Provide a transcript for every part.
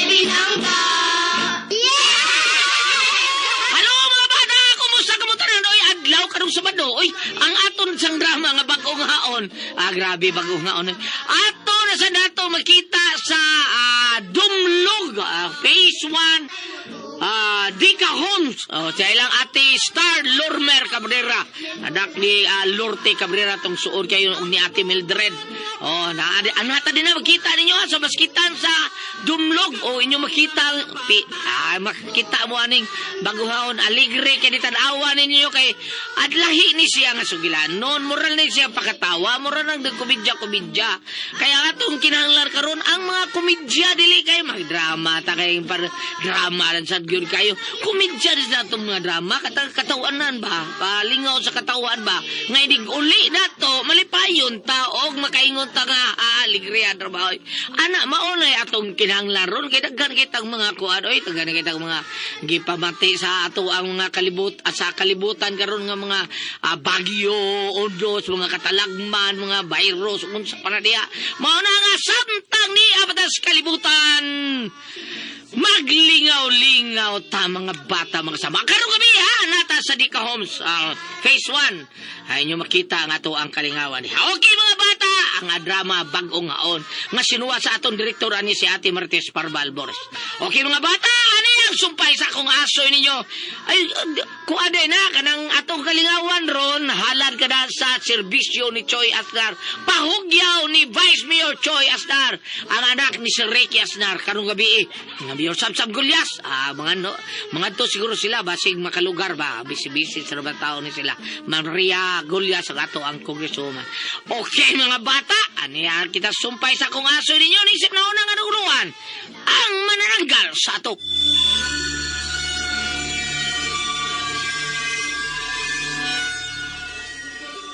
Binangga. Hello mga bata! Kumusta kamo tanan? Oy, adlaw karong Sabado. Oy, ang aton sang drama nga bag-ong haon. Ah, grabe bag-ong haon. Ato na sa dato makita sa Dumlog, Phase 1, Dika Homes. Oh, sa ilang ate Star Lormer Cabrera. Anak ni Lorte Cabrera tong suod kayo ug ni Ate Mildred. Oh, na anata din na makita ninyo sa baskitan sa Dumlog o inyo makita makita mo aning baguhaon aligre kay tan-awa ninyo kay adlahi ni siya nga sugilanon, moral ni siya pakatawa, moral nang komedya-komedya. Kaya atong kinahanglan karon ang mga komedya, dili kay magdrama ta kay par drama lang sad gyud kayo. Komedya din sa atong mga drama, katawanan ba, palingaw sa katawan ba, nga inig uli nato malipayon ta og makaingon ta nga aligre ang trabaho. Ana mao na atong kinahanglan ron kay daghan kitang mga kuan, oy, daghan kitang mga gipamati sa ato ang mga kalibot sa kalibutan karon nga mga bagyo, ondos, mga katalagman, mga virus, unsa pa na diha. Mao na nga samtang ni apatas kalibutan, maglingaw-lingaw ta mga bata, mga sama. Karong gabi ha, nata sa Dika Homes, Phase 1. Ay inyo makita nga to ang kalingawan. Okay mga bata, ang drama bag-ong haon nga sinuwa sa aton direktor ani si Ate Martes Parval Boris. Okay mga bata, ani ang sumpay sa akong aso ninyo. Ay, kuade na kanang atong kalingawan ron, halad ka na sa serbisyo ni Choi Asnar. Pahugyaw ni Vice Mayor Choi Asnar, ang anak ni Sir Ricky Asnar karong gabi. Mga Mayor Samsam Gulyas, mga no, mga to siguro sila basig makalugar ba, busy-busy sa mga tao ni sila. Maria Gulyas ang ato ang congresswoman. Okay mga bata, ani ang kita sumpay sa akong aso ninyo nisip na unang anuguluan, ang manananggal sa ato.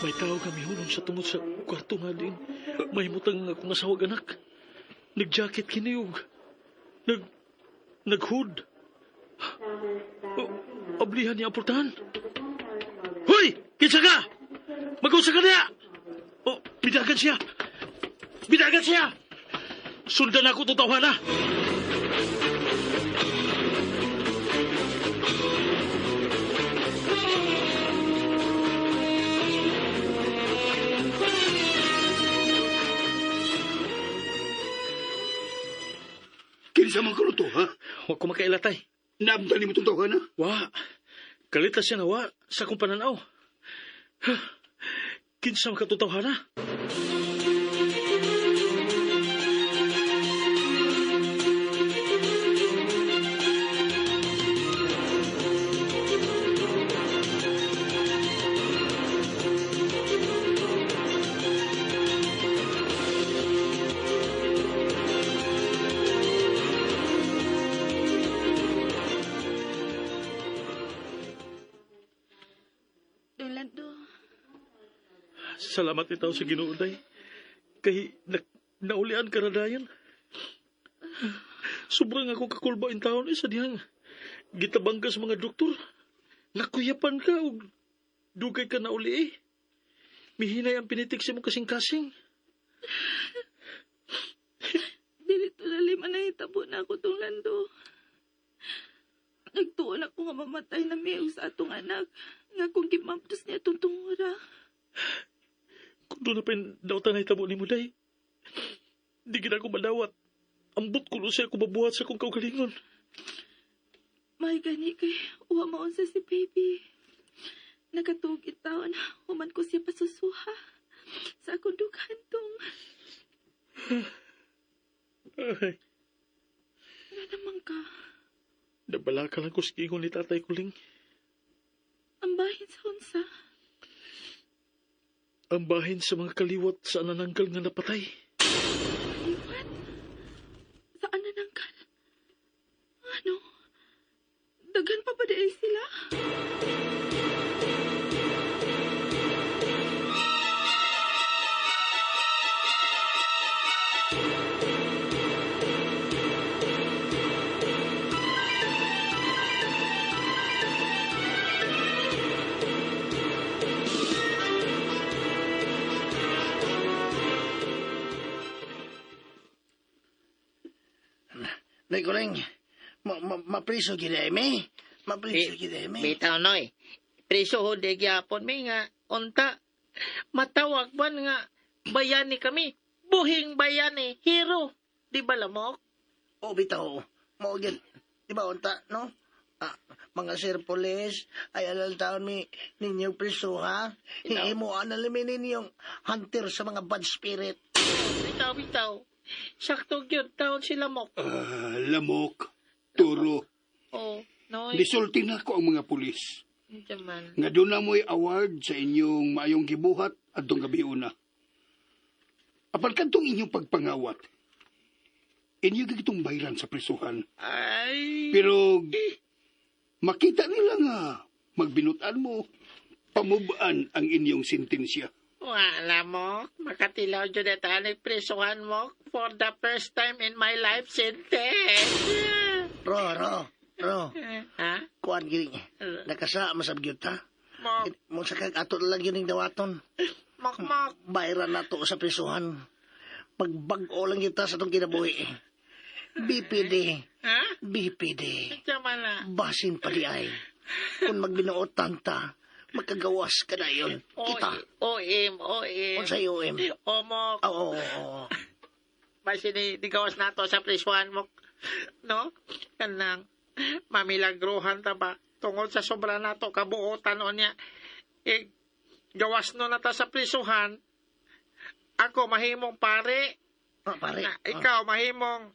May tao kami hulon sa tungod sa kwarto nga din. May mutang akong asawag anak. Nag-jacket kini og nag-hood. Oh, oblihan niya ang portahan. Hoy! Kinsa ka? Mag-usa ka niya! Oh, bidagan siya! Bidagan siya! Sundan ako itong tawhana! Kinsa man kuno to, ha? Huwag ko makailatay. Naabdan nimo itong tawhana? Wa. Kalita siya na wa sa akong pananaw. Ha? Kinsa man katong tawhana? Rolando, Salamat itaw sa Ginoo day. Kay naulian ka na dayon. Sobrang ako kakulba in taon sa dihang gitabang ka sa mga doktor. Nakuyapan ka og dugay ka nauli eh. Mihinay ang pinitik sa imong kasing-kasing. Dili to lalim ang nahitabo na ako tong Lando. Nagtuon ako nga mamatay na miyo sa atong anak. Nga kung gimamtos niya itong tungura. Kung doon na pa yung dautan na itabo ni mo, day. Di gid ako madawat. Ambot ko siya ako mabuhat sa akong kaugalingon. May gani kay uwa maunsa si baby. Nakatuog taon, human ko siya pasusuha. Sa akong dughan tong. Ay, Nga naman ka, nabalaka lang ko sa ingon ni Tatay Kuling. ang bahin sa unsa. Ang bahin sa mga kaliwat sa anananggal nga napatay. Liwat? Sa ananangkal? Ano? Daghan pa ba di sila? Nay kuling, ma ma mapriso gid ay mi. Mapriso gid ay mi. Bitaw, Noy. Preso ho di gyapon mi nga unta. Matawag man nga bayani kami. Buhing bayani, hero. Di ba lamok? O bitaw, mao gyud. Di ba unta no? Ah, mga sir police, ay alal taon mi ninyong priso ha. Hihimuan na limi ninyong hunter sa mga bad spirit. Bitaw, bitaw. Sakto gyud taon si lamok. Ah, lamok, turo. Oh, Noy. Nisulti na ko ang mga pulis. Unsa man. Nga doon na mo'y award sa inyong maayong gibuhat adtong gabi una. Apan kadtong inyong pagpangawat, inyo gitong bayran sa prisuhan. Ay. Pero makita nila nga magbinutan mo, pamubaan ang inyong sentensya. Wala mo. Makatilaw dyan at anig presuhan mo for the first time in my life sentence. Ro, ro, ro. Ha? Kuan gini. Nakasa masab gyud ta. Mok, Mo sa kag ato na lang yun yung dawaton. mok, mok. Bayran nato sa prisuhan. Pagbag-o lang kita sa itong kinabuhi. BPD, Ha? BPD. Unsa man na? Basin pa di ay. Kung magbinuotan ta, makagawas ka na yun. Kita. OM, OM. Kung sa UM. Omok. Oo, oo, oo. Basin ni digawas nato sa prisuhan mo. No? Kanang mamilagruhan ta ba? Tungod sa sobra nato kabuotan o niya. Eh, gawas no na ta sa prisuhan. Ako mahimong pare. Ah, pare. Na, ikaw mahimong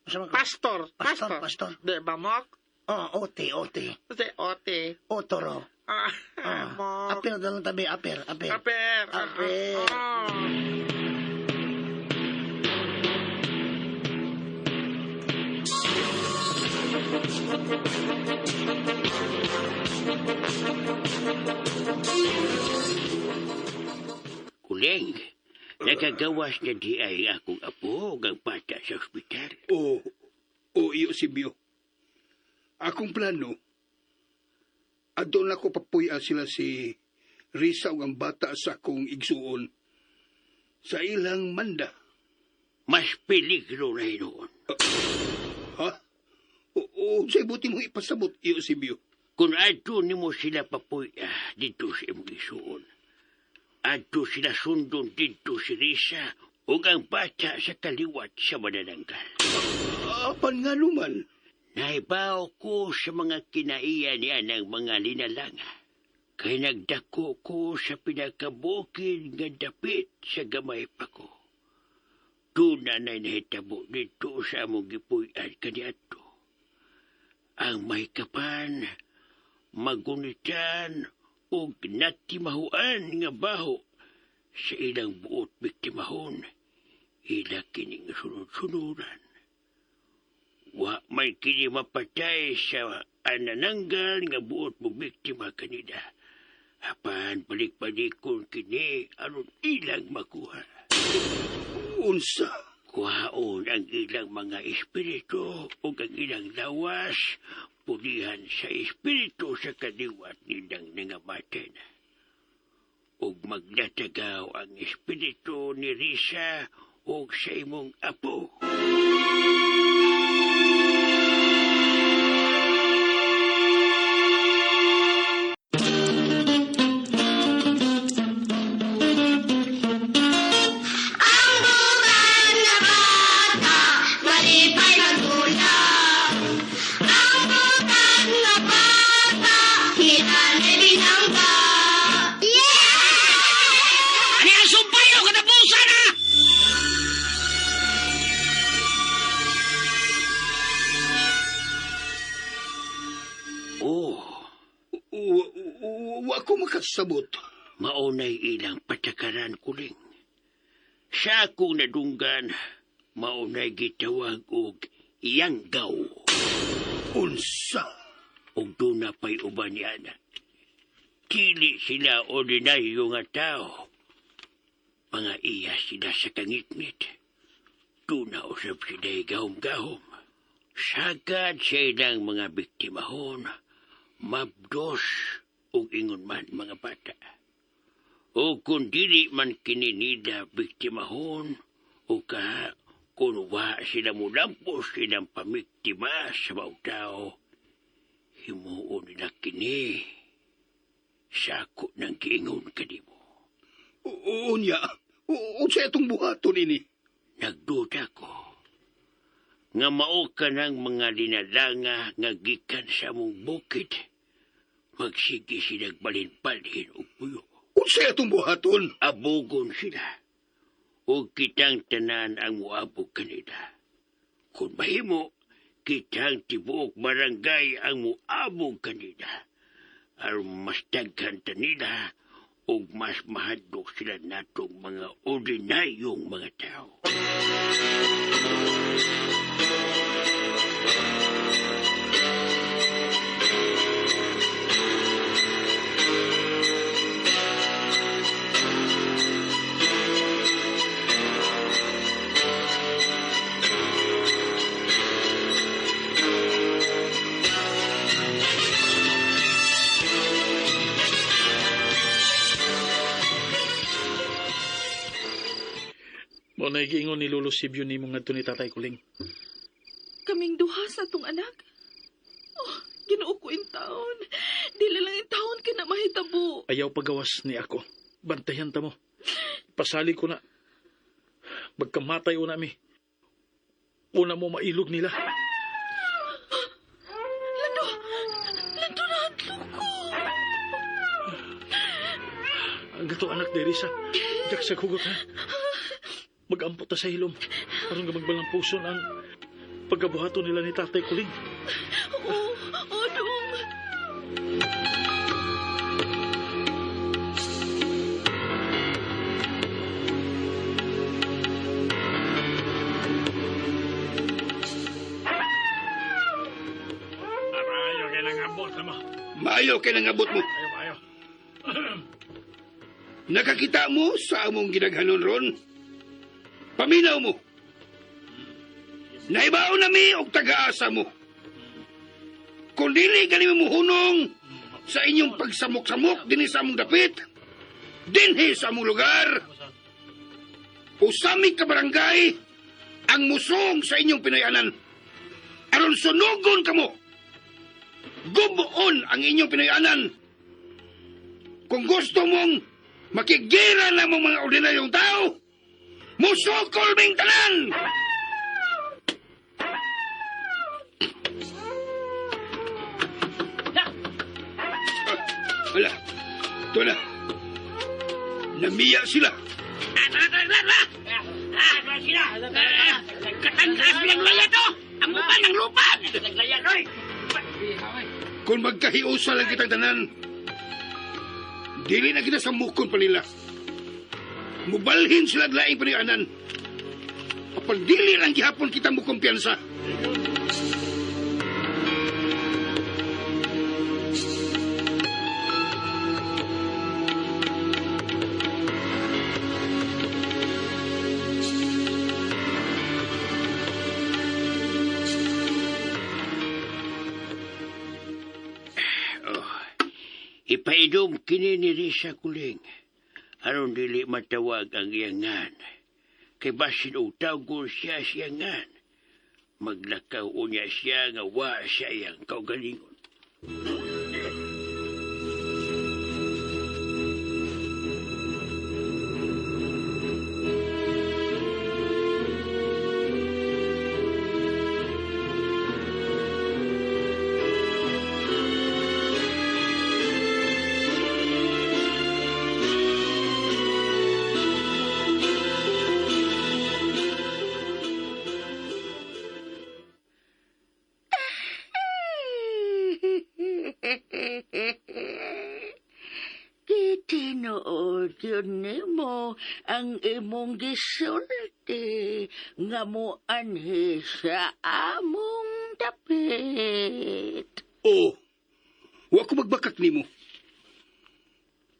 Ah, sama ka. pastor. Pastor, pastor. Di ba, Mok? Oh, OT, OT. Kasi ote. Otoro. Ah, Ah, Mok. apir na lang tabi, apir, apir. Aper. Ah, Aper. ah, ah. Kuling, nakagawas na di ay akong apo ug ang bata sa ospital. O, o iyo Sibyo. Akong plano, adto na ko papuya sila si Risa ug ang bata sa akong igsuon sa ilang manda. Mas peligro na hinuon. Ha? O, o sa buti mo ipasabot iyo Sibyo. Kung adto nimo sila papuya dito sa imong isuon. Adto sila sundon dito si Risa ug ang bata sa kaliwat sa manananggal. Apan nga luman. Naibaw ko sa mga kinaiya niya ng mga linalanga. Kay nagdako ko sa pinakabukid nga dapit sa gamay pa ko. Tuna na'y nahitabo dito sa among gipuy-an kaniadto. Ang mahikapan, magunitan, ug natimahuan nga baho sa ilang buot biktimahon, ila kining sunod-sunuran. Wa may kini mapatay sa anananggal nga buot mo biktima kanila. Apan balik-balikon kini aron ilang makuha. Unsa? Kuhaon ang ilang mga espiritu ug ang ilang lawas, pulihan sa espiritu sa kaliwat nilang nangamatay na. Ug maglatagaw ang espiritu ni Risa ug sa imong apo. Ang butan na bata, malipay magulak. Ang butan na bata, hinanay binangga. Yeah! Ani ang sumpay o katapusan na! Oh, Wa, wa ko makasabot. maunay ilang patakaran kuling. Sa akong nadunggan, maunay gitawag og iyanggaw. Unsa? Og doon na pa'y uban niya na. Dili sila ordinaryo nga tao. Mga iya sila sa kangitngit. Doon na usap sila gahom-gahom. Sagad sa ilang mga biktimahon, mabdos ug ingon man mga bata. O kung dili man kini nila biktimahon, o ka Kung wa sila mulampos silang pamiktima sa mautaw, himuon nila kini. Sako ng giingon kanimo. Unya, unsa itong buhaton ini? Nagduda ko nga mao ka ng mga linalanga nga gikan sa among bukid. Magsige sila balin-balhin og puyo. Unsa itong buhaton? Abugon sila. O kitang tanan ang muabog kanila. Kung mahimo, kitang tibuok barangay ang muabog kanila. Aron mas daghan ta nila ug mas mahadlok sila natong mga ordinaryong mga tao. Mao na giingon ni Lolo Sibyo nimo ngadto ni Tatay Kuling. Kaming duha sa atong anak. Oh, Ginoo ko in taon. Dili lang in taon ka na mahitabo. Ayaw pagawas ni ako. Bantayan ta mo. Pasali ko na. Magkamatay una mi. Una mo mailog nila. Lando, Lando na ko. Ang gato anak diri sa Jak sa hugot ha. Magampo ta sa hilom. Aron nga magbalang puso ang pagkabuhaton nila ni Tatay Kuling. Oo, oh, dong. Ayaw kay nang abot na mo. Maayo kay nangabot mo. Ayaw, ayaw. Nakakita mo sa among gidaghanon ron. Paminaw mo. Naibaw na mi og tagaasa mo. Kung dili gani mo muhunong sa inyong pagsamok-samok dinhi sa among dapit, dinhi sa among lugar, usami ka barangay ang musong sa inyong pinayanan. Aron sunugon kamo. Gubuon ang inyong pinayanan. Kung gusto mong makigira na mong mga ordinaryong tao, musukol ming tanan! Ah, wala. Ito na. Namiya sila. Katangkas bilang laya to! Ang uban ng lupad! Kung magkahiusa lang kitang tanan, dili na kita sa mukon pa nila. Mubalhin sila at laing panayanan. Apan dili lang gihapon kita mo kumpiyansa. Oh, ipainom kini ni Risa Kuling. Aron dili matawag ang iyangan. Kay basin og tawgon siya siyangan. Maglakaw unya siya nga wa siya iyang kaugalingon. Gitinuod yun nimo ang imong gisulti nga moanhi sa among dapit. Oo. Wa ko magbakak nimo.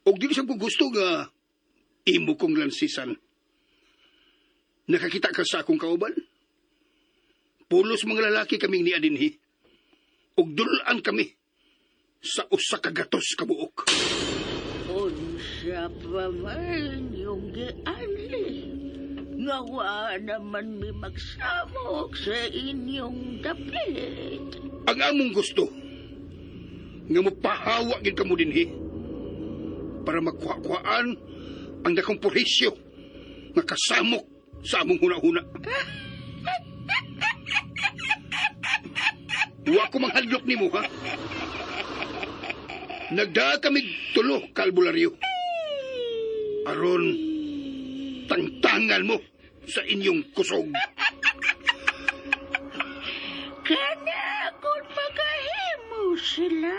Og dili sa ko gusto nga imo kong lansisan. Nakakita ka sa akong kauban? Pulos mga lalaki kaming niya dinhi. Og dulaan kami sa usa ka gatos ka buok. Unsa pa man yung gianli. Nga wa naman mi magsamok sa inyong dapit. Ang among gusto, nga mopahawa gid kamo dinhi para makuha-kuhaan ang dakong purisyo nga kasamok sa among huna-huna. Wa ko manghadlok nimo ha. Nagdaa kami tulo kalbularyo. Aron tangtangan mo sa inyong kusog. Kana kung makahimo sila,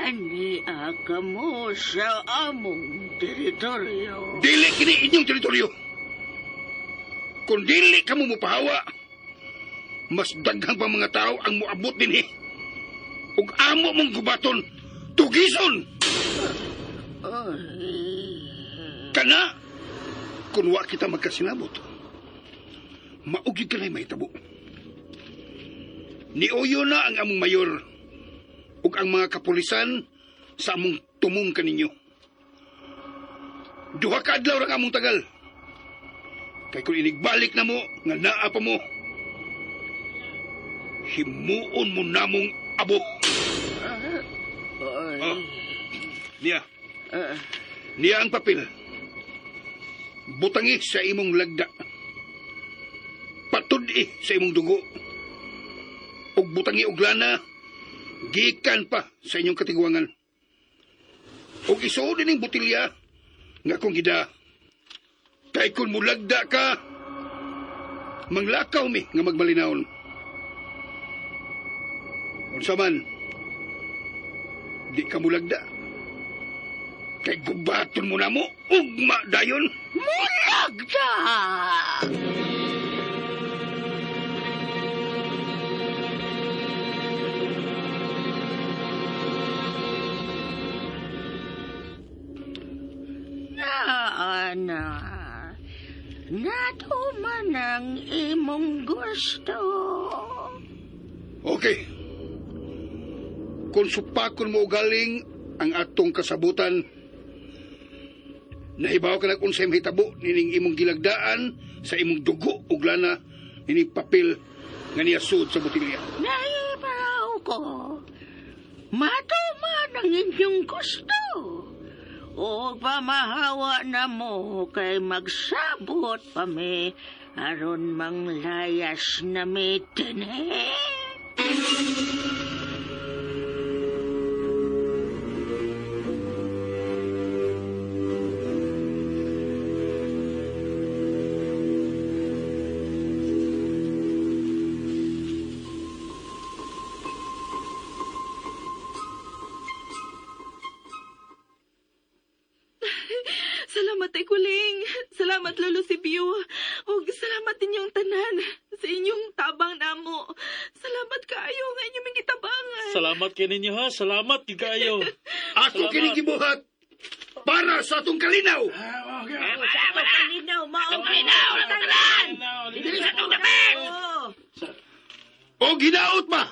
ania kamo sa among teritoryo. Dili kini inyong teritoryo. Kung dili kamo mopahawa, mas daghang pa mga tao ang moabot dinhi. Ug amo mong gubaton, tugison! Kana, kung wa kita magkasinabot, maugid ka na'y mahitabo. Niuyo na ang among mayor ug ang mga kapulisan sa among tumong kaninyo. Duha ka adlaw ra ang among tagal. Kay kung inigbalik na mo, nga naa pa mo, himuon mo namong abo. Oh. Niya. Niya ang papel. Butangi sa imong lagda. Patud-i sa imong dugo. Ug butangi og lana, gikan pa sa inyong katiguangan. Ug isuod ining botelya nga kung gida. Kay kung mulagda ka, manglakaw mi nga magmalinawon. Unsa man, di ka mulagda. Kay gubaton mo na mo, ugma dayon. Mulagda! Naa na. Natuman ang imong gusto. Okay. Kung supakon mo galing ang atong kasabutan, nahibaw ka na kung sa'yo mahitabo nining imong gilagdaan sa imong dugo ug lana nining papel nga niyasud sa botelya. Nahibaw ko. Matuman ang inyong gusto. O pamahawa na mo kay magsabot pa mi aron manglayas na mi dinhi. Salamat ay kuling. Salamat Lolo Sibio. Og salamat inyong tanan sa inyong tabang namo. Salamat kaayo nga inyong gitabangan. Salamat kay ninyo ha. Salamat gid kaayo. Ako Salamat. kini gibuhat para sa atong kalinaw. Sa atong kalinaw, mao kalinaw, tanan. Dili sa atong dapit. O ginaot ba?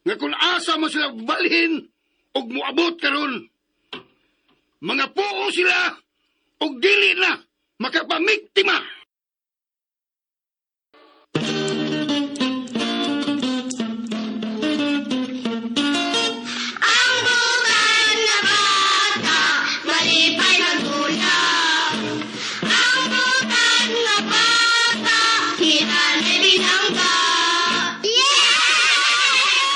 Nga kung asa mo sila balhin og moabot karon. Mga puo sila og dili na makapamiktima. Ang butan na bata, malipay magulap. Ang butan na bata, hinanay binangga. Yeah!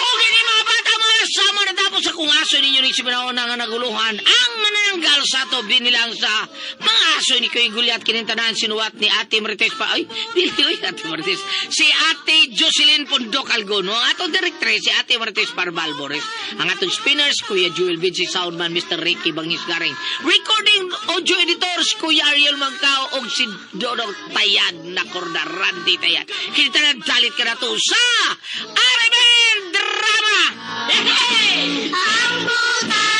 Okay ni mga bata, mga sama na tapos sa kung aso ninyo ni Siminaon nga naguluhan ang manananggal sa ato binilang sa mga aso ni Kuya Gulyat kinintanan sinuwat ni Ate Marites pa. Ay, dili oy, Ate Marites. Si Ate Jocelyn Pondok Algono, ang atong directrice si Ate Marites Parval Bores, ang atong spinners Kuya Jewel Vinci Soundman Mr. Ricky Bangis Garing. Recording audio editors Kuya Ariel Mangkao og si Dodong Tayag na Korda Randy Tayag. Kinintanan dalit ka na to sa RMN Drama! Hey! Ang butan